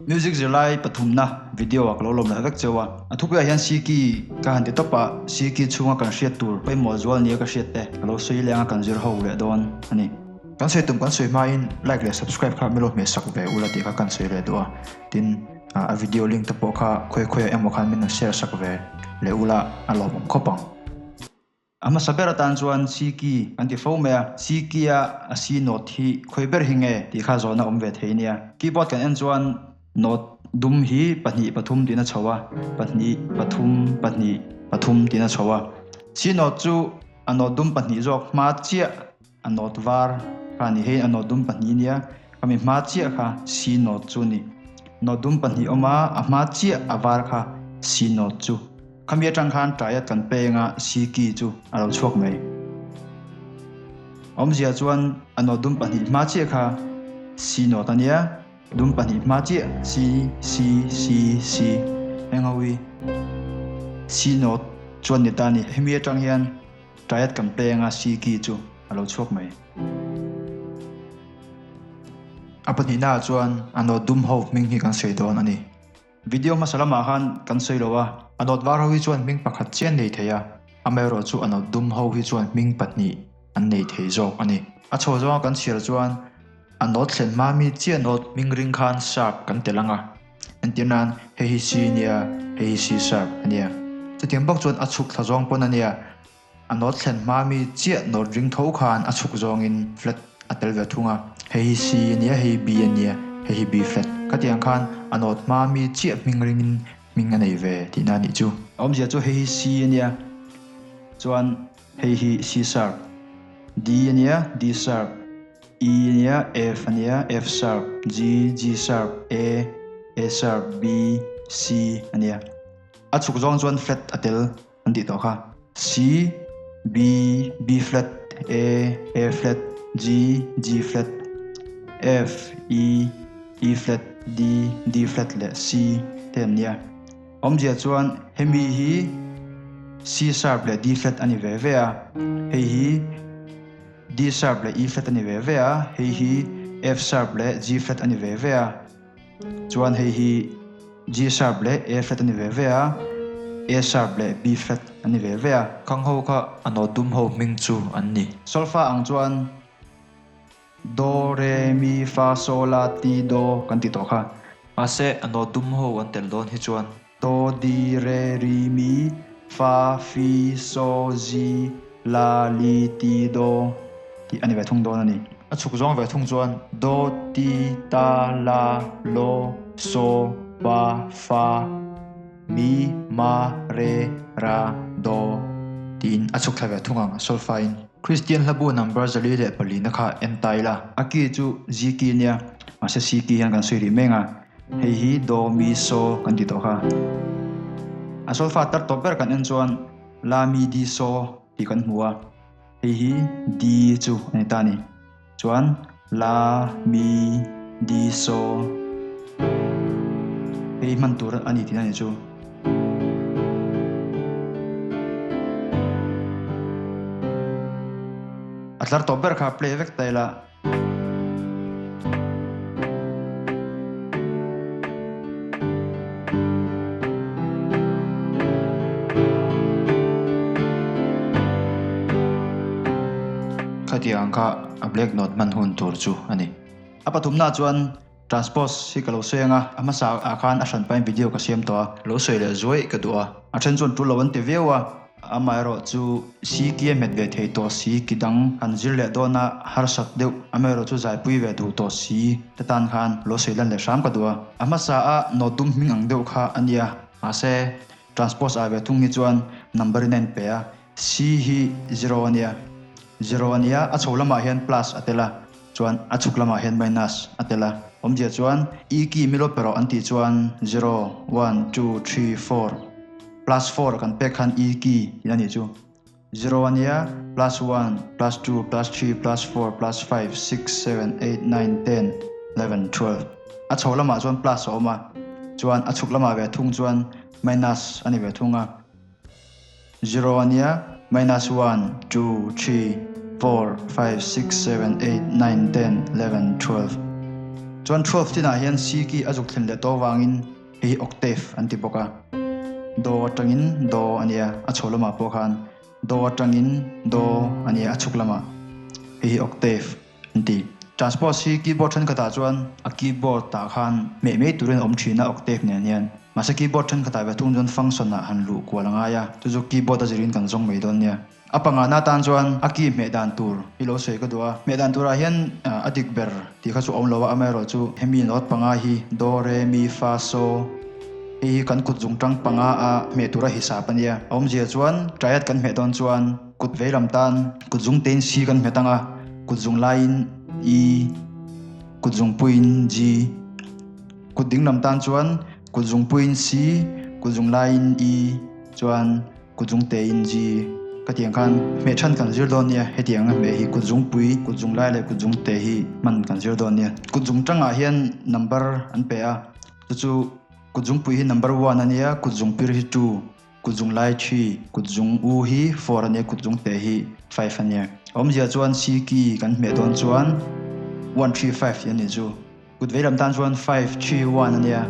Music zirlai pathumna video ah ka lo lawm leh vek cheu a. A thupuiah hian Siki ka han ti tawp a, Siki chhunga kan hriat tur pawimawh zual nia ka hriat te ka lo sawi leng a kan zir ho leh dawn a ni. Kan sawi tum kan sawi hmain like leh subscribe kha min lo hmeh sak ve ula tih kha kan sawi leh duh a, tin a video link te pawh kha khawi khawiah emaw khan min rawn share sak ve leh ula a lawmawm khawp ang. A hmasa ber atan chuan Siki kan ti fo mai a, Siki-a a si note hi khawi ber hi nge tih kha zawhna awm ve thei nia. Keyboard kan en chuan note dum hi pahnih pathum tiin a chho a, pahnih pathum pahnih pathum tiin a chho a. Si note chu a note dum pahnih zawk hma chiah a note var kha a ni. Hei a note dum pahnih nia, khami hma chiah kha si note chu a ni. Note dum pahnih awm a, a hma chiah a var kha si note chu. Khami atang khan triad kan peng a, C key chu a lo chhuak mai. Awmzia chuan a note dum pahnih hma chiah kha C note a nia, dum pahnih hma chiah C, C, C, C heng ho hi C note chuan ni ta a ni. Hemi atang hian triad kan peng a, C key chu a lo chhuak mai. A pahnihnaah chuan a note dum ho hming hi kan sawi dawn a ni. Video hmasa lamah khan kan sawi lo a. A note var ho hi chuan hming pakhat chiah an nei thei a, amaherawh chu a note dum ho hi chuan hming pahnih an nei thei zawk a ni. A chho zawnga kan chhiar chuan a note thlen hma mi chiah note hming ring khan sharp kan telh ang a, entir nan hei hi C nia, hei hi C sharp a nia. Chutiang bawk chuan a chhuk thla zawng pawn a nia. A note thlen hma mi chiah note ring tho khan a chhuk zawngin flat a tel ve thung a, hei hi C a nia, hei hi B a nia, hei hi B flat. Khatiang khan a note hma mi chiah hming ringin hming a nei ve tihna a nih chu. A awmzia chu hei hi C a nia, chuan hei hi C sharp, D a nia, D sharp, E a nia, F a nia, F sharp, G, G sharp, A, A sharp, B, C a nia. A chhuk zawng chuan flat a tel. An tih tawh kha. C, B, B flat, A, A flat, G, G flat, F, E, E flat, D, D flat leh C te an nia. Awmzia chuan hemi hi C sharp leh D flat a ni ve ve a, hei hi D sharp leh E flat a ni ve ve a, hei hi F sharp leh G flat a ni ve ve a. Chuan hei hi G sharp leh A flat a ni ve ve a, A sharp leh B flat a ni ve ve a. Khang ho kha a note dum ho hming chu an ni. Solfa ang chuan Do, Re, Mi, Fa, Sol, La, Ti, Do kan tih tawh kha. Mahse a note dum ho an tel dawn hi chuan. Do, Di, Re, Ri, Mi, Fa, Fi, So, Zi, La, Li, Ti, Do tih a ni ve thung dawn a ni. A chhuk zawng ve thung chuan Do, Ti, Ta, La, Lo, So, Pa, Fa, Mi, Ma, Re, Ra, Do tiin a chhuk thla ve thung ang solfa-in. Kristian hlabu number 4 na kha en ta ila. A ki chu G ki nia, mahse C ki hian kan sawi rih meng a. Hei hi do, mi, so kan ti tawh kha. A solfa tar tawp ber kan en chuan la, mi, di, so tih kan hmu a. Hei hi di chu a ni ta a ni. Chuan la, mi, di, so hei hman tur a ni tihna a ni chu. A tlar tawp ber kha play vek ta ila. Khatiang kha a black note hman hun tur chu a ni. A pathumna chuan transpose hi ka lo sawi ang a, a hmasa ah khan a hran pahin video ka siam tawh a. Lo sawi leh zuai ka duh a. A then chuan tul lo an ti viau a. Amaherawh chu si ki a hmet ve thei tawh si, ki dang han zir leh dawn a harsat deuh. Amaherawh chu zaipui ve duh tawh si te tan khan lo sawi lan leh hram ka duh a. A hmasa a note dum hming ang deuh kha a nia. Mahse, transpose ah ve thung hi chuan number in a inpe a, si hi zero a nia. Zero a nia, a chho lamah hian plus a tel a, chuan a chhuk lamah hian minus a tel a. Awmzia chuan e key milo pe rawh an tih chuan zero, one, two, three, four plus four kan pek khan e key tih a nih chu. Zero a nia, plus one, plus two, plus three, plus four, plus five, six, seven, eight, nine, ten, eleven, twelve. A chho lamah chuan plus a awm a, chuan a chhuk lamah ve thung chuan minus a ni ve thung a. Zero a nia, minus one, two, three, four, five, six, seven, eight, nine, ten, eleven, twelve. Chuan 12 chinah hian C key a zuk thlen leh tawh avangin hei hi octave an ti bawk a. Do atangin do a nia, a chho lamah pawh khan do atangin do a nia a chhuk lamah. Hei hi octave an ti. Transpose hi keyboard thenkhatah chuan a keyboard tah khan hmeh mai turin a awm thin a octave nen hian. Mahse keyboard thenkhatah ve thung chuan function ah han luh kual a ngai a, chu chu keyboard a zirin kan zawng mai dawn nia. A pangana atan chuan a ki hmeh dan tur hi lo sawi ka duh a, hmeh dan turah hian a dik ber tih kha chu a awm lo a, amaherawh chu hemi note panga hi do, re, mi, fa, so hei hi kan kut zung tang panga a hmeh tura hisap a nia. A awmzia chuan triad kan hmeh dawn chuan kut veilam tan kut zung tein C kan hmet ang a, kut zung laiin E, kut zungpuiin G, kut dinglam tan chuan kut zungpuiin C, kut zung laiin E chuan Kut zung tein G ka tiang khan hmeh than kan zir dawn nia, hetiang a hmeh hi kut zungpui, kut zung lai leh kut zung te hi hman kan zir dawn nia. Kut zung tangah hian number an pe a, chu chu kut zungpui hi number one a nia, kut zung pir hi two, kut zung lai three, kut zung u hi four a nia, kut zung te hi five a nia. A awmzia chuan C key kan hmeh dawn chuan one three five tih a nih chu. Kut veilam tan chuan five, three, one a nia,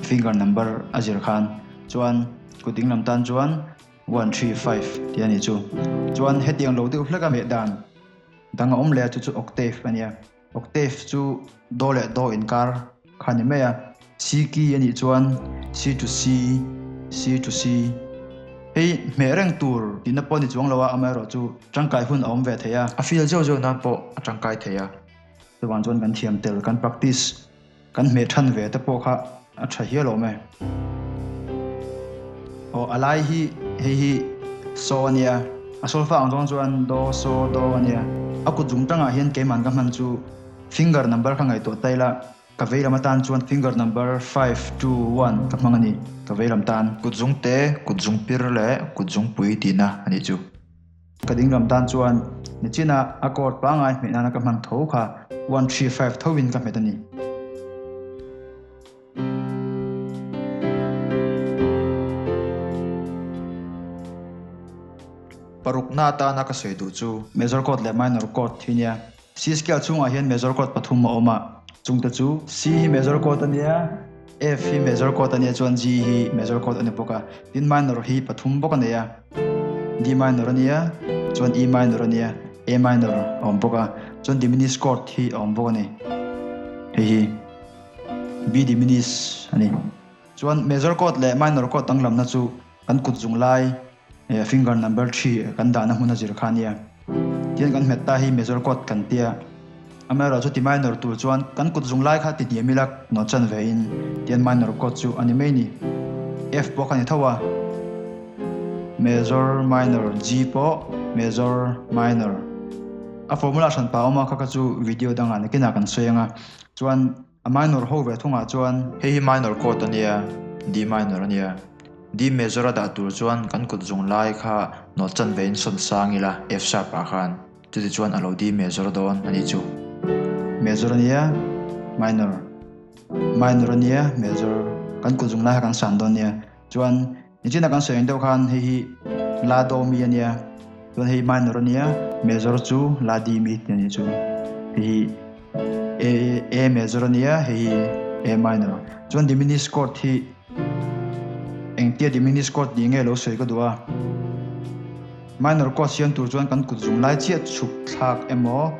finger number a zir khan chuan kut dinglam tan chuan one, three, five tih a nih chu. Chuan hetiang lo deuh hlek a meh dan dang a awm leh a chu chu octave a nia. Octave chu do leh do inkar kha a ni mai a. C key a nih chuan C to C, C to C. Hei hmeh reng tur tihna pawh a ni chuang lo a, amaherawhchu tangkai hun a awm ve thei a. A feel zeuh zeuh nan pawh a tangkai thei a. Chuvang chuan kan thiam tel, kan practice, kan hmeh than ve te pawh kha a tha hial awm e. Aw a lai hi hei hi so a nia, a solfa ang zawng chuan do, so, do a nia. A kut zung tangah hian keimahn ka hman chu finger number kha ngaihtuah ta ila, ka veilam atan chuan finger number five, two, one ka hmang a ni, ka veilam tan. Kut zung te, kut zung pir leh kut zung pui tihna a nih chu. Ka dinglam tan chuan nichina a chord pangai hmeh nana ka hman tho kha one three five tho in ka hmet a ni. Parukna atana ka sawi duh chu. Major chord leh minor chord hi nia. C scale chhungah hian major chord pathum a awm a, chungte chu. C hi major chord a nia, F hi major chord a nia chuan G hi major chord a ni bawk a, tin minor hi pathum bawk a nei a, D minor a nia, chuan E minor a nia, A minor a awm bawk a, chuan diminished chord hi a awm bawk a ni, hei hi B diminished a ni. Chuan major chord leh minor chord danglamna chu kan kut zung lai Finger number thi kan dahna hmun a zir kha ania. Tihian kan hmet ta hi major chord kan tia. Amaherawh chu ti minor tur chuan kan kut zung lai kha ti hniam ila note chan ve in tihian minor chord chu a ni mai ni. F pawh kha ni tho a. Major minor G pawh major minor. A formula hran pa awm a kha kha chu video dangah nakinah kan sawi ang a. Chuan A minor ho ve thungah chuan. Hei hi minor chord a nia, D minor a nia. D major a dah tur chuan kan kut zung lai kha note chan ve in sawn sang ila F sharp ah khan. Chuti chuan a lo D major dawn a nih chu. Major a nia, minor. Minor a nia, major. Kan kut zung lai kha kan san dawn nia. Chuan nichina kan sawi ang deuh khan hei hi La do mi a nia, chuan hei minor a nia, major chu La D mi tih a nih chu. Hei hi A A major a nia, hei hi A minor. Chuan diminished chord hi engtia diminished chord nih nge lo sawi ka duh a. Minor chord siam tur chuan kan kut zung lai chiah chhuk thlak emaw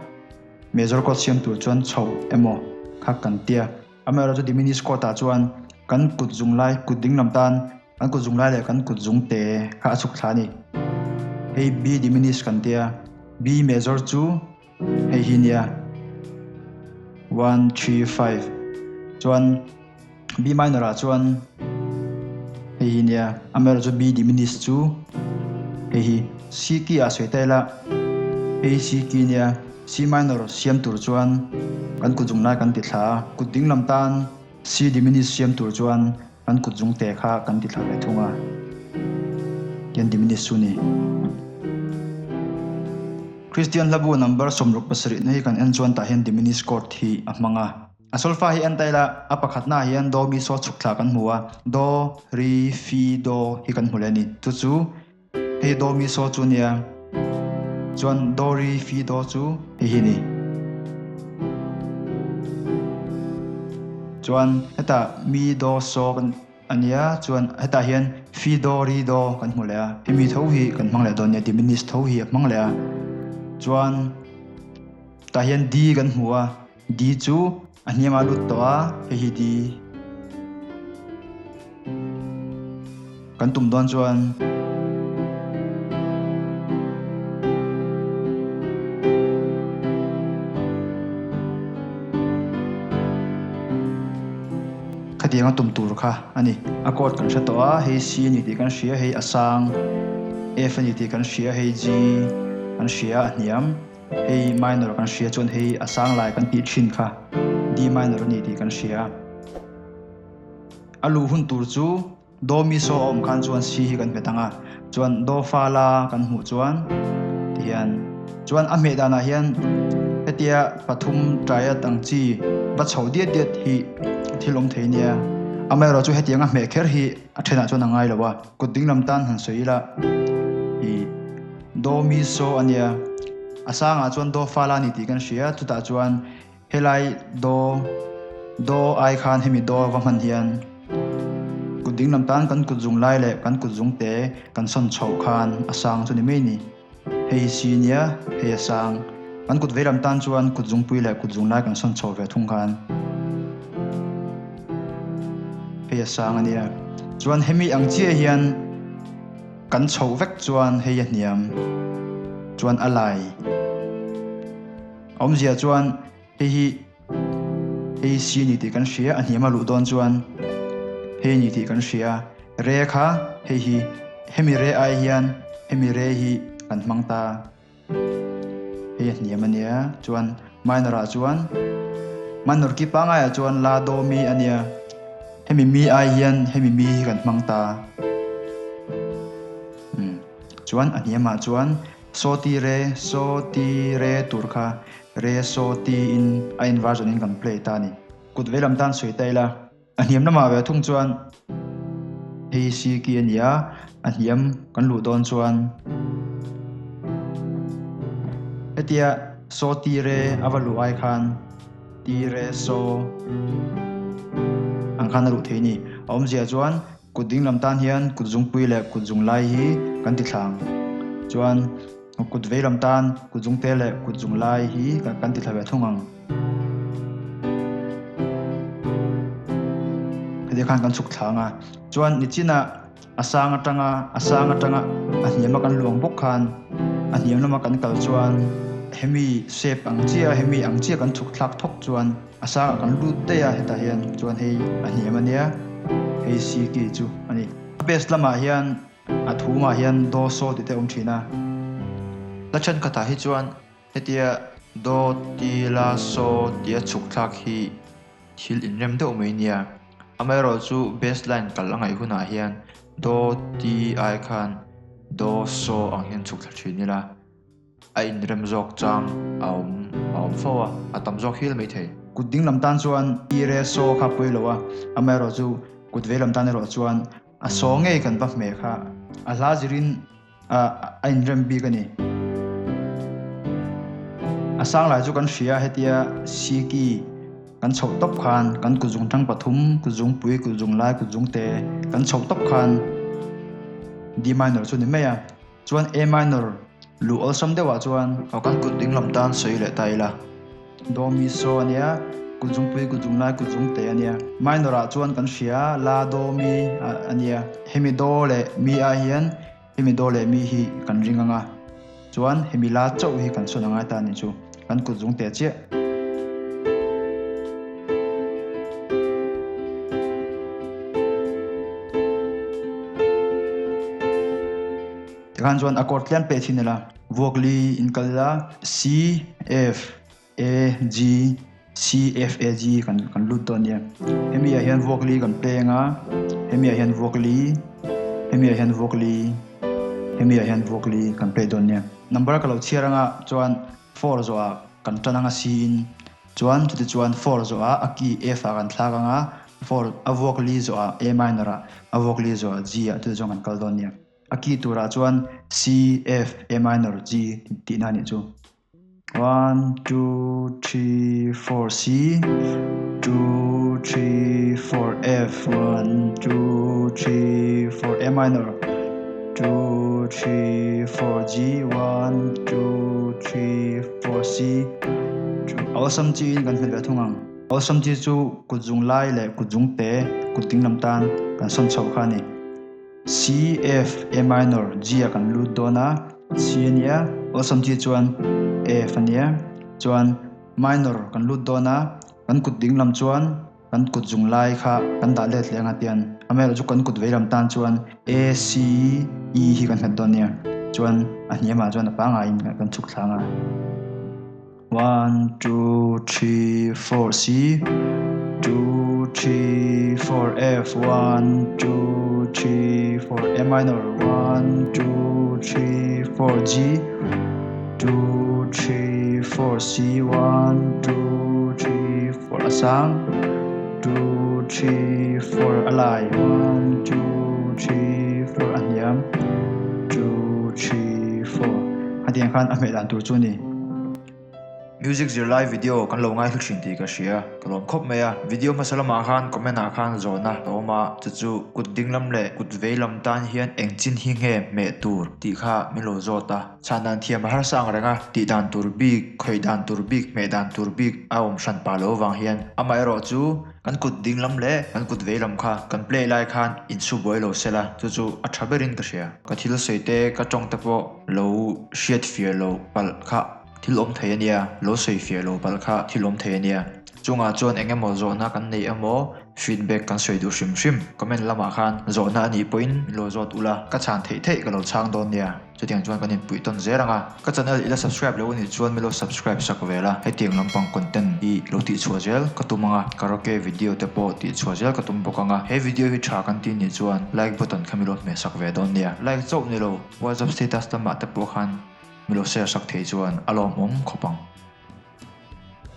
major chord siam tur chuan chho emaw kha kan tia. Amaherawhchu diminished chord ah chuan kan kut zung lai, kut ding lam tan kan kut zung lai leh kan kut zung te kha a chhuk thla a ni. Hei B diminished kan tia, B major chu hei hi nia, one, three, five. Chuan B minor ah chuan hei hi nia, amaherawhchu B diminished chu hei hi. C key ah sawi ta ila, hei hi C key nia. C minor siam tur chuan kan kut zung lai kan ti thla a, kut ding lam tan C diminished siam tur chuan kan kut zung te kha kan ti thla ve thung a, tian diminished chu ni. Kristian hlabu number 67 na hi kan en chuan tah hian diminished chord hi a hmang a. A solfa hi en ta ila, a pakhatnaah hian do mi so chhuk thla kan hmu a, do, ri, fi, do hi kan hmu leh a ni. Chu chu Hei do mi so chu nia. Chuan do ri fi do chu hei hi ni. Chuan hetah mi do so a nia chuan hetah hian fi do ri do kan hmu leh a, hemi tho hi kan hmang leh dawn nia diminish tho hi a hmang leh a. Chuan tah hian D kan hmu a, D chu a hniam a lut tawh a, hei hi D. Kan tum dawn chuan khatianga tum tur kha a ni. A chord kan hre tawh a, hei C a ni tih kan hria, hei a sang, F a ni tih kan hria, hei G kan hria a hniam, hei minor kan hria chuan hei a sang lai kan tih thin kha D minor a ni tih kan hria. A luh hun tur chu Do mi saw a awm khan chuan si hi kan hmet ang a, chuan Do fa la kan hmuh chuan tihian chuan a hmeh danah hian hetia pathum triad ang chi va chho diat diat hi thil awm thei nia. Amaherawh chu hetiang a hmeh kher hi a thenah chuan a ngai lo a, kut ding lam tan han sawi ila ih Do mi saw a nia, a sangah chuan Do fa la a ni tih kan hria, chutah chuan Helai do do ai khan hemi do va hman hian kut ding lam tan kan kut zung lai leh kan kut zung te kan sawn chhoh khan a sang chu ni mai ni. Hei hi si nia, hei a sang. Kan kut vei lam tan chuan kut zungpui leh kut zung lai kan sawn chhoh ve thung khan hei a sang a nia. Chuan hemi ang chiah hian kan chhoh vek chuan hei a hniam chuan a lai. Awmzia chuan hei hi hei si ni tih kan hria, a hniam a luh dawn chuan hei ni tih kan hria. Re kha hei hi hemi re ai hian hemi re hi kan hmang ta. Hei a hniam a nia, chuan minor ah chuan minor ki pangai ah chuan la do mi a nia. Hemi mi ai hian hemi mi hi kan hmang ta. Chuan a hniam ah chuan Saw ti re, saw ti re tur kha re saw ti in a inversion in kan play ta a ni. Kut vei lam tan sawi ta ila, a hniam lamah ve thung chuan hei si ki a ni a, a hniam kan luh dawn chuan hetia saw ti re a va luh ai khan ti re saw ang khan a luh thei a ni. A awmzia chuan Kut ding lam tan hian kut zungpui leh kut zung lai hi kan ti thla ang. Chuan kut vei lam tan kut zungte leh kut zung lai hi kan ti thla ve thung ang. Hetiang khan kan chhuk thla ang a. Chuan nichinah a sang atanga a sang atanga a hniama kan luang bawk khan a hniam lama kan kal chuan hemi shape ang chiah hemi ang chiah kan chhuk thlak thawk chuan A sangah kan lut daih a, hetah hian chuan hei a hniam a nia, hei si ki chu a ni. A base lamah hian a thumah hian do saw tih te a awm thin a. La thenkhatah hi chuan hetia do ti la saw tia chhuk thlak hi thil inrem deuh mai nia. Amaherawh chu base line kal a ngaih hunah hian do ti ai khan do saw ang hian chhuk thla thin ila. A inrem zawk chang a awm a awm fo a, a tam zawk hil mai thei. Kut ding lam tan chuan i re saw kha pawi lo a, amaherawh chu kut vei lam tan erawh chuan a saw ngei kan va hmeh kha a hla zirin a a inrem bik a ni. A sang lai chu kan hria hetia siki kan chhoh tawp khan kan kut zung tang pathum, kut zungpui, kut zung lai, kut zungte kan chhoh tawp khan D minor chu ni mai a. Chuan A minor luh awlsam deuhah chuan. Aw kan kut ding lam tan sawi leh ta ila. Do mi so a nia, kut zungpui kut zung lai kut zung te a nia. Minor ah chuan kan hria la do mi a nia. Hemi do leh mi ah hian hemi do leh mi hi kan ring ang a. Chuan hemi la chauh hi kan sawn angai ta a nih chu. Kan kut zung teh chiah. Tikhan chuan a chord tlian peh thin ila. Vuak li in kal ila C F A G C F A G kan kan lut dawn nia. Hemi ah hian vuak li kan play anga hemi ah hian vuak li hemi ah hian vuak li hemi ah hian vuak li kan play dawn nia. Number ka lo chhiar anga chuan four zawhah kan tan anga C in Chuan chutichuan four zawhah a key F ah kan thlak ang a, four a vuak li zawhah A minor ah, a vuak li zawhah G ah chutichuan kan kal dawn nia. A key turah chuan C, F, A minor, G tihna a nih chu. One, two, three, four, C, two, three, four, F, one, two, three, four, A minor, two, three, four, G, one, two, three, four, C, two. Awlsam chiin kan hmet ve thung ang. Awlsam chi chu kut zung lai leh kut zung te kut ding lam tan kan sawn chhoh kha a ni. C, F, A minor, G ah kan lut dawn a, C a nia, awlsam chi chuan F a nia, chuan minor kan lut dawn a, kan kut ding lam chuan kan kut zung lai kha kan dah let leh ang a tian, amaherawh chu kan kut vei lam tan chuan A, C, E hi kan nghet dawn nia, chuan a hniamah chuan a pangaiin kan chhuk thlang a. One, two, three, four, C, two, three, four, F, one, two, three, four, A minor, one, two, three, four, G, two, three, four, C, one, two, three, four, a sang, two, three, four, a lai, one, two, three, four, a hniam, two, three, four, hetiang khan a hmeh dan tur chu a ni. Music zirlai video kan lo ngaithla thin tih ka hria, ka lawm khawp mai a. Video hmasa lamah khan comment ah khan zawhna a awm a, chu chu kut ding lam leh kut vei lam tan hian eng chin hi nge hmeh tur tih kha min lo zawt a. Chhan dan thiam a harsa ang reng a, tih dan tur bik, khawih dan tur bik, hmeh dan tur bik a awm hran pah lo vang hian amaherawh chu kan kut ding lam leh kan kut vei lam kha kan play lai khan insu buai lo sela chu chu a tha berin ka hria. Ka thil sawi te ka tawng te pawh lo hriat fiah loh palh kha thil awm thei a nia, lo sawi fiah loh palh kha thil awm thei a nia. Chungah chuan eng emaw zawhna kan neih emaw feedback kan sawi duh hrim hrim. Comment lamah khan zawhna a nih pawhin min lo zawt ula, ka chhan theih theih ka lo chhang dawn nia. Chutiang chuan kan inpuih tawn zel ang a. Ka channel i la subscribe lo a nih chuan min lo subscribe sak ve la, hetiang lampang content hi lo tihchhuah zel ka tum ang a, karaoke video te pawh tihchhuah zel ka tum bawk ang a. He video hi tha kan ti nih chuan like button kha min lo hmeh sak ve dawn nia. Like chauh ni lo, WhatsApp status lamah te pawh khan min lo share sak thei chuan a lawmawm khawp ang.